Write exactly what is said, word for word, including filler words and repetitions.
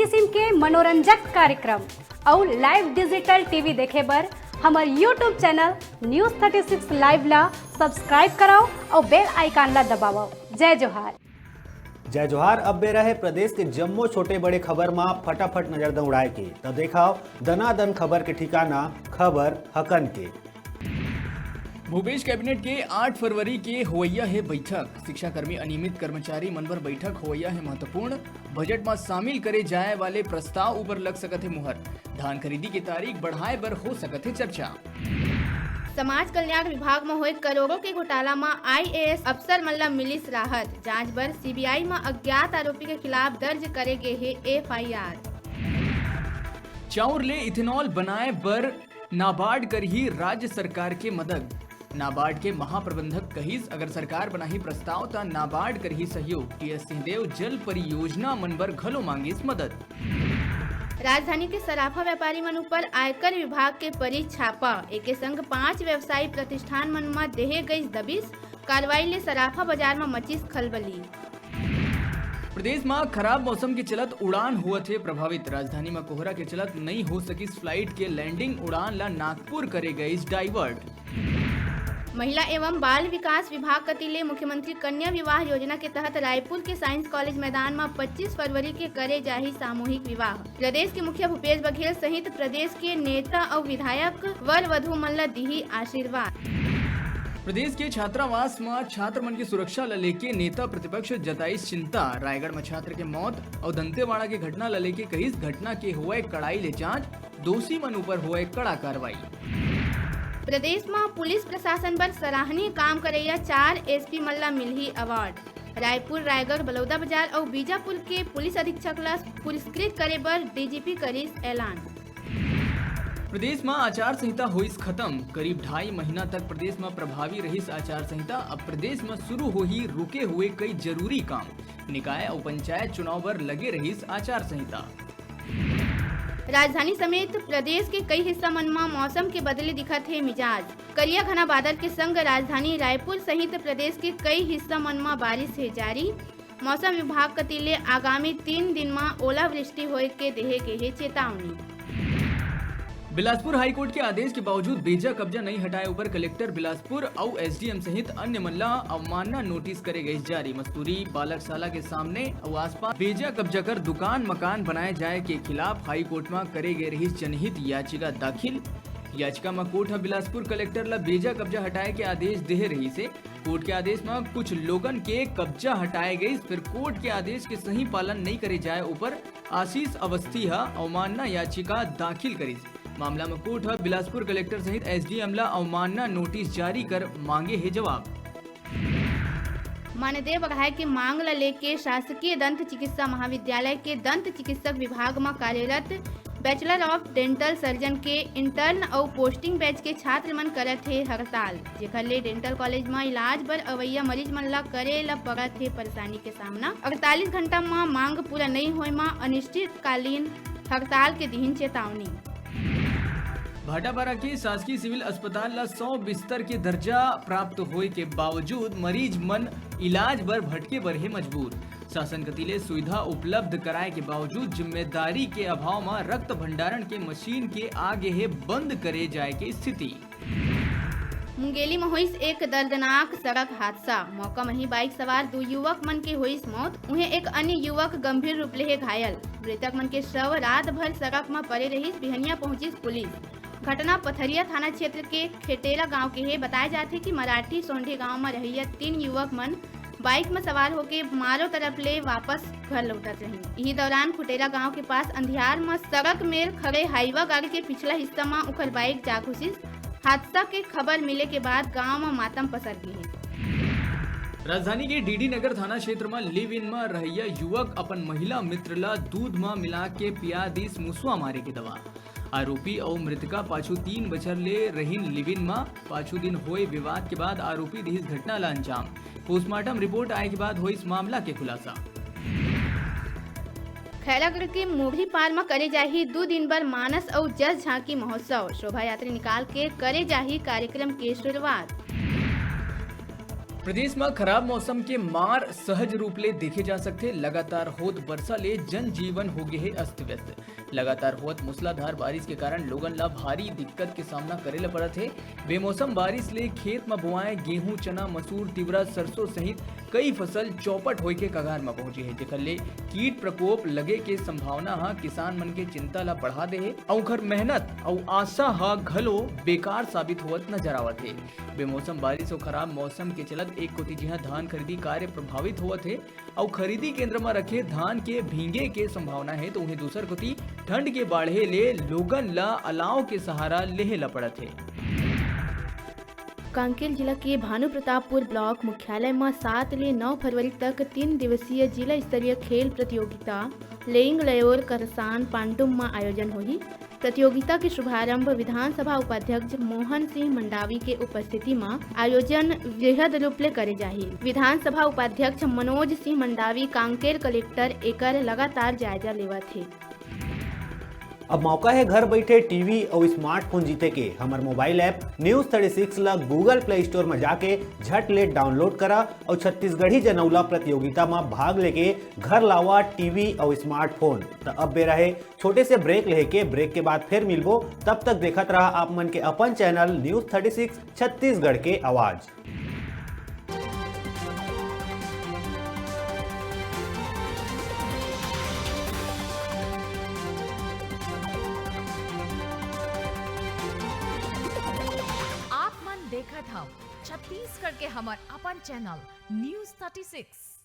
किसिम के मनोरंजक कार्यक्रम अउ live digital TV देखे बर हमर YouTube channel News thirty six Live ला subscribe करव अउ bell icon ला दबावव। जय जोहार। जय जोहार। अब बेरा हे प्रदेश के जम्मो छोटे बड़े खबर मा फटाफट नजर दौड़ाए के। त देखाव दनादन खबर के ठिकाना, खबर हकन के। भूपेश कैबिनेट के आठ फरवरी के होवइया हे बैठक। शिक्षाकर्मी अनियमित कर्मचारी मन बर बैठक होवइया हे महत्वपूर्ण। बजट म शामिल करे जाए वाले प्रस्ताव ऊपर लग सकत हे मुहर। धान खरीदी के तारीख बढ़ाए बर हो सकत हे चर्चा। समाज कल्याण विभाग म होए करोड़ों के घोटाला म IAS अफसर मन ल मिलिस राहत। जांच बर CBI म अज्ञात आरोपी के खिलाफ दर्ज करे गे हे FIR। चाउर ले इथेनॉल बनाए बर नाबार्ड करही राज्य सरकार के मदद। नाबार्ड के महाप्रबंधक कहिस, अगर सरकार बनाही प्रस्ताव, त नाबार्ड करही सहयोग। टीएस सिंहदेव जल परियोजना मन बर घलो मांगिस मदद। राजधानी के सराफा व्यापारी मन ऊपर आयकर विभाग के परी छापा। एके संग पांच व्यवसायी प्रतिष्ठान मन म देहे गइस दबिश। कार्रवाई ले सराफा बाजार म मचिस खलबली। प्रदेश म खराब मौसम के चलत उड़ान होवत हे प्रभावित। राजधानी म कोहरा के चलत नई हो सकिस फ्लाइट के लैंडिंग। उड़ान ला नागपुर करे गइस डाइवर्ट। महिला एवं बाल विकास विभाग कति ले मुख्यमंत्री कन्या विवाह योजना के तहत रायपुर के साइंस कॉलेज मैदान म पच्चीस फरवरी के करे जाही सामूहिक विवाह। प्रदेश के मुखिया भूपेश बघेल सहित प्रदेश के नेता अउ विधायक वर वधु मन ल दिही आशीर्वाद। प्रदेश के छात्रावास म छात्र मन के सुरक्षा ल लेके नेता प्रतिपक्ष जताइस चिंता। रायगढ़ म छात्र के मौत अउ दंतेवाड़ा के घटना ल लेके कहिस, घटना के होवय कड़ाई ले जांच, दोषी मन ऊपर होवय कड़ा कार्रवाई। प्रदेश म पुलिस प्रशासन बर सराहनीय काम करइया चार एसपी मन ल मिलही अवार्ड। रायपुर, रायगढ़, बलौदाबाजार अउ बीजापुर के पुलिस अधीक्षक ल पुरस्कृत करे बर डीजीपी करिस ऐलान। प्रदेश म आचार संहिता होइस खत्म। करीब ढाई महीना तक प्रदेश म प्रभावी रहिस आचार संहिता। अब प्रदेश म शुरू होही रुके हुए कई जरूरी काम। निकाय अउ पंचायत चुनाव बर लगे रहिस आचार संहिता। राजधानी समेत प्रदेश के कई हिस्सा मन म मौसम के बदले दिखत हे मिजाज। करिया घना बादल के संग राजधानी रायपुर सहित प्रदेश के कई हिस्सा मन म बारिश हे जारी। मौसम विभाग कति ले आगामी तीन दिन म ओलावृष्टि होए के देहे गे हे चेतावनी। बिलासपुर हाईकोर्ट के आदेश के बावजूद बेजा कब्जा नइ हटाए ऊपर कलेक्टर बिलासपुर अउ एसडीएम सहित अन्य मन ला अवमानना नोटिस करे गइस जारी। मस्तूरी बालक शाला के सामने अउ आसपास बेजा कब्जा कर दुकान मकान बनाए जाए के खिलाफ हाईकोर्ट म करे गए रहिस जनहित याचिका दाखिल। याचिका म कोर्ट ह बिलासपुर कलेक्टर ल बेजा कब्जा हटाए के आदेश देहे रहिस हे। कोर्ट के आदेश म कुछ लोगन के कब्जा हटाए गइस, फिर कोर्ट के आदेश के सही पालन नइ करे जाए ऊपर आशीष अवस्थी ह अवमानना याचिका दाखिल करिस। मामला म कोर्ट ह बिलासपुर कलेक्टर सहित एसडीएम ल अवमानना नोटिस जारी कर मांगे हे जवाब। मानदेय बढ़ाए के मांग ल लेके शासकीय दंत चिकित्सा महाविद्यालय के दंत चिकित्सक विभाग म कार्यरत बैचलर ऑफ डेंटल सर्जन के इंटर्न अउ पोस्टिंग बैच के छात्र मन करत हे हड़ताल, जेखर ले डेंटल कॉलेज म इलाज बर अवइया मरीज मन ल करे ल पड़त हे परेशानी के सामना। अड़तालीस घंटा म मांग पूरा नइ होए म अनिश्चितकालीन हड़ताल के दिहिन चेतावनी। भाटापारा के शासकीय सिविल अस्पताल ल सौ बिस्तर के दर्जा प्राप्त होए के बावजूद मरीज मन इलाज बर भटके बर हे मजबूर। शासन कति ले सुविधा उपलब्ध कराए के बावजूद जिम्मेदारी के अभाव म रक्त भंडारण के मशीन के आगे हे बंद करे जाए के स्थिति। मुंगेली म होइस एक दर्दनाक सड़क हादसा। मौका म ही बाइक सवार दू युवक मन के होइस मौत। उहें, एक अन्य युवक गंभीर रूप ले हे घायल। मृतक मन के शव रात भर सड़क म पड़े रहिस। बिहनिया पहुंचिस पुलिस। घटना पथरिया थाना क्षेत्र के खेटेला गांव के हे। बताए जाथे कि मराठी सोंढे गांव म रहइया तीन युवक मन बाइक म सवार होके मारो तरफ ले वापस घर लौटत रहिन। इही दौरान खुटेरा गांव के पास अंधियार म सड़क मेर खड़े हाईवा गाड़ी के पिछला हिस्सा म उखर बाइक जा घुसिस। हादसा के खबर मिले के बाद गांव म मातम पसर गे हे। राजधानी के डीडी नगर थाना क्षेत्र म लिव इन म रहइया युवक अपन महिला मित्र ल दूध म मिला के पिया दिस मुसवा मारे के दवा। आरोपी अउ मृतका पाछू तीन बछर ले रहिन लिव इन म। पाछू दिन होए विवाद के बाद आरोपी दिहिस घटना ल अंजाम। पोस्टमार्टम रिपोर्ट आए के बाद होइस मामला के खुलासा। खैरागढ़ के मुढ़ी पार म करे जाही दू दिन बर मानस अउ जस झांकी महोत्सव। शोभा यात्रा निकाल के करे जाही कार्यक्रम के शुरुआत। प्रदेश म खराब मौसम के मार सहज रूप ले देखे जा सकथे। लगातार होत बरसा ले जनजीवन हो गे हे अस्त व्यस्त। लगातार होत मूसलाधार बारिश के कारण लोगन ला भारी दिक्कत के सामना करे ला पड़त हे। बेमौसम बारिश ले खेत म बोआए गेहूं, चना, मसूर, तिवरा, सरसों सहित कई फसल चौपट होए के कगार म पहुंचे हे, जेकर ले कीट प्रकोप लगे के संभावना ह किसान मन के चिंता ला बढ़ा दे हे। अउ उंखर मेहनत अउ आशा ह घलो बेकार साबित होवत नजर आवत हे। बेमौसम बारिश अउ खराब मौसम के चलत एक कोति जिहां धान खरीदी कार्य प्रभावित होवत हे अउ खरीदी केंद्र म रखे धान के भींगे के संभावना हे, तो उहें दूसर कोति ठंड के बाढ़े ले लोगन ल अलाव के सहारा लेहे ल पड़त हे। कांकेर जिला के भानु प्रतापपुर ब्लॉक मुख्यालय म सात ले नौ फरवरी तक तीन दिवसीय जिला स्तरीय खेल प्रतियोगिता लेइंग लयोर करसान पांडुम म आयोजन होही। प्रतियोगिता के शुभारंभ विधानसभा उपाध्यक्ष मोहन सिंह मंडावी के उपस्थिति म आयोजन वृहद रूप ले करे जाही। विधानसभा उपाध्यक्ष मनोज सिंह मंडावी कांकेर कलेक्टर एकर लगातार जायजा लेवत हे। अब मौका हे घर बइठे टीवी अउ स्मार्टफोन जीते के। हमर mobile app news thirty six ल Google Play Store म जाके झट ले डाउनलोड करा अउ छत्तीसगढ़ी जनउला प्रतियोगिता म भाग लेके घर लावा टीवी अउ स्मार्टफोन। त अब बेरा हे छोटे से ब्रेक लेहे के। ब्रेक के बाद फिर मिलबो, तब तक देखत रहा आप मन के अपन channel news thirty six Chhattisgarh के आवाज। आप मन देखत हव छत्तीसगढ़ के हमर अपन चैनल न्यूज थर्टी सिक्स।